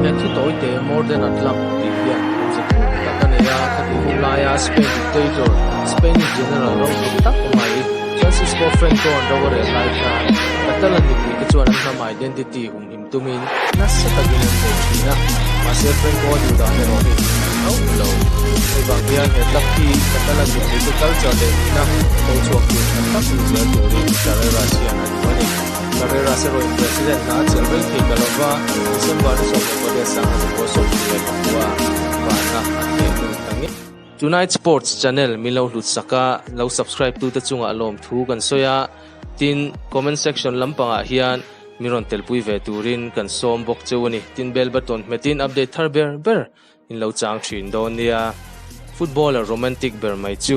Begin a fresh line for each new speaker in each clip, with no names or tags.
He thu tawite More than a club tih hian awmze thuk tak a nei a, khatih hun laia Spain dictator, Spanish general ropui tak mai Francisco Franco an ro a rel lai khan Catalan mipuite chuan an hnam identity humhim tumin nasa takin an bei thin a, mahse Franco a duh dan erawh hei hi a ni hauh lo. Hei vang hian he club hi Catalan mipuite culture leh nihna ko chhuak tur tha tak ni zel turin Carreras hian a duh a ni. Carreras erawhin president hna a chelh rei thei ta lova, December ni 18 1974 vana a hneh lut ta ngei. Tonight Sports Channel min lo hlut sak a, lo subscribe tute chungah lawmthu kan sawi a, tin comment section lampangah hian min rawn telpui ve turin kan sawm bawk cheu a ni. Tin bell button hmetin update thar ber ber in lo chang thin dawn nia. Footballer romantic ber mai chu.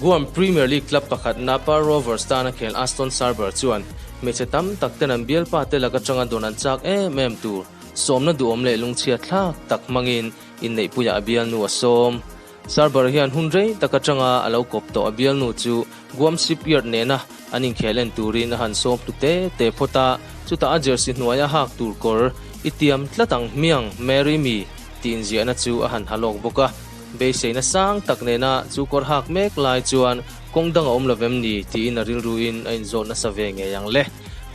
Guam Premier League club pakhat Napa Rovers tana khel Aston Sarber chuan hmeichhe tam tak ten an bialpa te lak atanga dawn an chak em em tur sawmna duhawm leh lungchhiat thlak tak hmangin inneihpuiah a bialnu a sawm. Sarber hian hun rei tak atanga a lo kawp tawh a bialnu chu Guam Shipyard nena an inkhel en turin a han sawm hlu te te phawt a, chutah a jersey hnuaia hak tur kawr i tiam tlat ang hmiang Marry me tih inziahna chu a han ha lawk bawk a. Beiseina sang tak nena chu kawr hak mek lai chuan kawng dang a awm lo vem ni tiin a rilruin a inzawt nasa ve ngei ang le.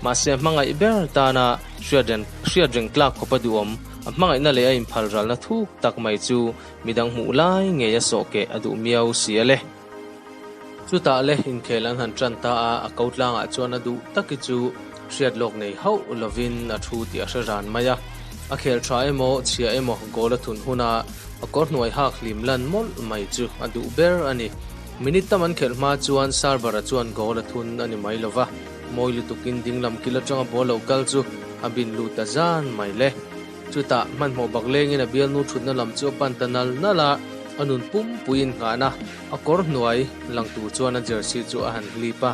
Mahse hmangaih ber tana hriat reng tlak khawp a duhawm, a hmangaihna leh a inphal ralna thuk tak mai chu midang hmuh lai ngei a sawhkeh a duh miau si a le. Chutah le inkhel an han tan ta a, a ko tlangah chuan a duh taki chu hriat lawk nei hauh lovin a thu tih a hre ran mai a. A khel tha emaw chhia emaw goal a thun huna a kawr hnuai hak hlim lan mawlh mai chu a duh ber a ni. Minute tam an khelh hma chuan Sarbara chuan goal a thun a ni mai lova, mawi lutukin dinglam kil atanga ball lo kal chu a bin lut ta zan mai le. Chutah hmanhmawh bak lengin a bialnu thutna lam chu a pan ta nal nal a, a nun pumpuiin nghahna a kawr hnuai lang tur chuan a jersey chu a han hlip a,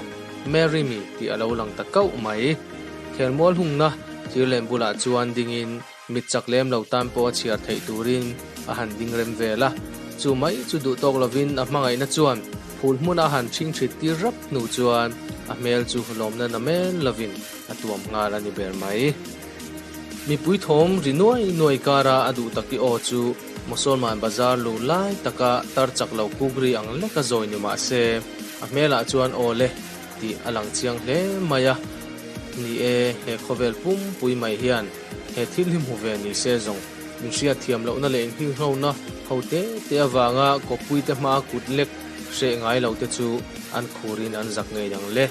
Marry me tih a lo lang ta kauh mai. Khelmual hungna thir lem bulah chuan dingin mit chak lem lo tan pawh a chhiar theih turin a han ding rem vel a, chu mai chu duh tawk lovin a hmangaihna chuan phul hmuna a han ṭhing ṭhit tir rap hnu chuan a hmel chu lawmna namen lovin a tuam nghal a ni ber mai. Mipui thawm ri nuai nuai kara a duh tak i aw chu Mosolman bazar lu lai taka tar chak lo kukri ang lek a zawi ni mah se, a hmelah chuan aw le tih a lang chiang hle mai a. Ni e, he khawvel pumpui mai hian he thil hi hmu ve ni se zawng min hriat thiam lohna leh inhminghona ho te te avanga kawppuite hmaa kut lek hreh ngai lo te chu an khurin an zak ngei ang le.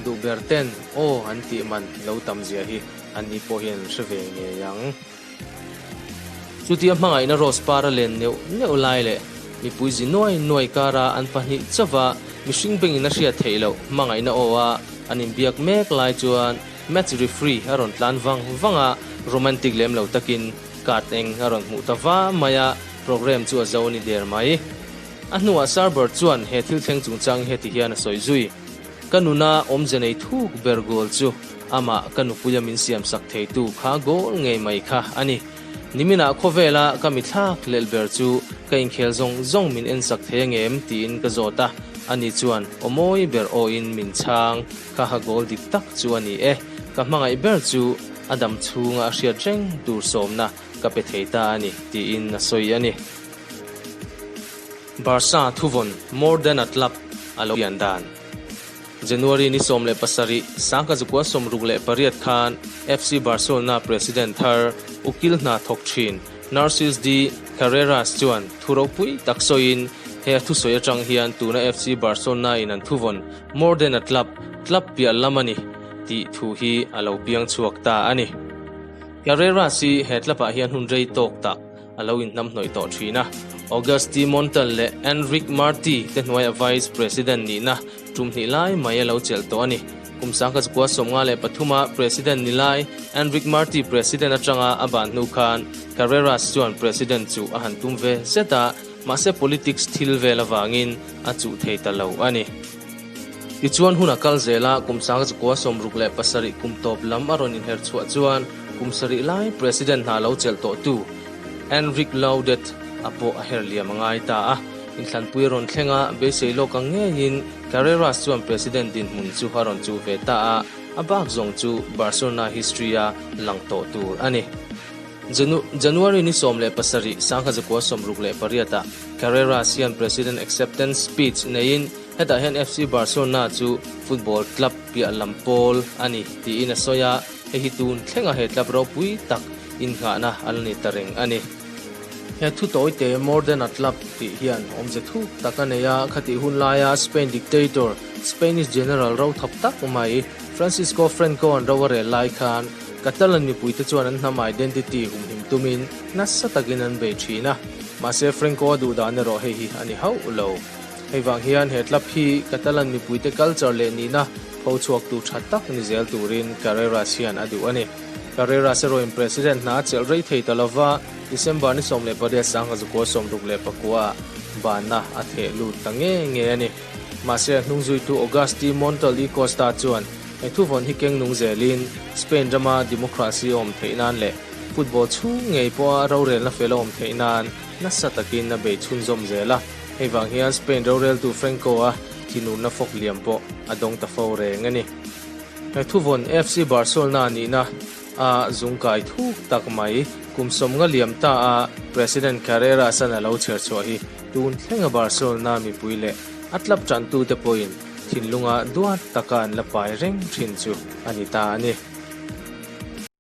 Duh ber ten aw an tih man lo tam zia hi an ni pawh hian an hre ve ngei ang. Chutia hmangaihna rose par a len neuh neuh lai leh mipui zi nuai nuai kara an pahnih chauva mihring bengin a hriat theih loh hmangaihna aw a an inbiak mek lai chuan match referee a rawn tlan vang vang a, romantic lem lo takin card eng a rawn hmuh ta va mai a, programme chu a zo a ni der mai. A hnuah Sarber chuan he thil thleng chungchang hi heti hian a sawi zui. Ka nuna awmze nei thuk ber goal chu amah ka nupuia min siamsak theitu kha goal ngei mai kha a ni. Niminah khawvela ka mithlak lelh ber chu ka inkhel zawng zawng min ensak thei angem tiin ka zawt a, ani chuan aw mawi ber awin min chhang kha ha goal dik tak chu a ni e, ka hmangaih ber chu a dam chhunga a hriat reng tur sawmna ka pe thei ta a ni tiin a sawi a ni. Barca thuvawn more than a club a lo pian dan. January ni 17, 1968 khan FC Barcelona president thar ukil hna thawk thin Narcís de Carreras chuan thu ropui tak sawiin he a thusawi atang hian tuna FC Barcelona in an thuvawn more than a club, club piah lam a ni tih thu hi a lo piang chhuak ta a ni. Carreras hi he club ah hian hun rei tawk tak a lo inhnamhnawih tawh thin a. Augusti Montal leh Enric Marti te hnuaia Vice President nihna tum hnih lai mai a lo chelh tawh a ni. Kum 1953 a President ni lai Enric Marti President atanga a ban hnu khan Carreras chuan President chu a han tum ve zet a, mahse politics thil vel avangin a chuh thei ta lo a ni. Tichuan hun a kal zel a, kum 1967 kum tawp lam a rawn inher chhuah chuan kum sarih lai President hna lo chelh tawhtu Enric Laudet a pawh a her liam a ngai ta a. Inthlanpui a rawn thleng a, beisei lawk ang ngeiin Carreras chuan President dinhmun chu a rawn chuh ve ta a, a bak zawng chu Barcelona history-a lang tawh tur a ni. January ni 17, 1968 ah Carreras hian President Acceptance Speech neiin hetah hian FC Barcelona chu football club piah lam pawl a ni tiin a sawi a, hei hi tun thlenga he club ropui tak innghahna a la ni ta reng a ni. He thu tawite More than a club tih hian awmze thuk tak a nei a, khatih hun laia Spain dictator, Spanish general ro thap tak mai Francisco Franco an ro a rel lai khan Catalan mipuite chuan an hnam identity humhim tumin nasa takin an bei thin a, mahse Franco a duh dan erawh hei hi a ni hauh lo. Hei vang hian he club hi Catalan mipuite culture leh nihna pho chhuaktu tha tak ni zel turin Carreras hian a duh a ni. Carreras erawhin president hna a chelh rei thei ta lova, December ni 18 1969 ah banna a theh lut ta nge nge a ni. Mahse a hnung zuitu Augusti Montal y Costa chuan he thuvawn hi keng nung zelin Spain rama democracy a awm theih nan leh football chhung ngei pawha rorelna fel a awm theih nan nasa takin a bei chhunzawm zel a. Hei vang hian Spain roreltu Franco-a thinurna fawk liam pawh a dawng ta fo reng a ni. He thuvawn FC Barcelona nihna a zungkai thuk tak mai kum 50 liam ta a President Carreras-a'n a lo chher chhuah hi Tun thlenga Barcelona mipui leh a club tantute pawhin thinlunga duat taka an la pai reng thin chu a ni ta a ni.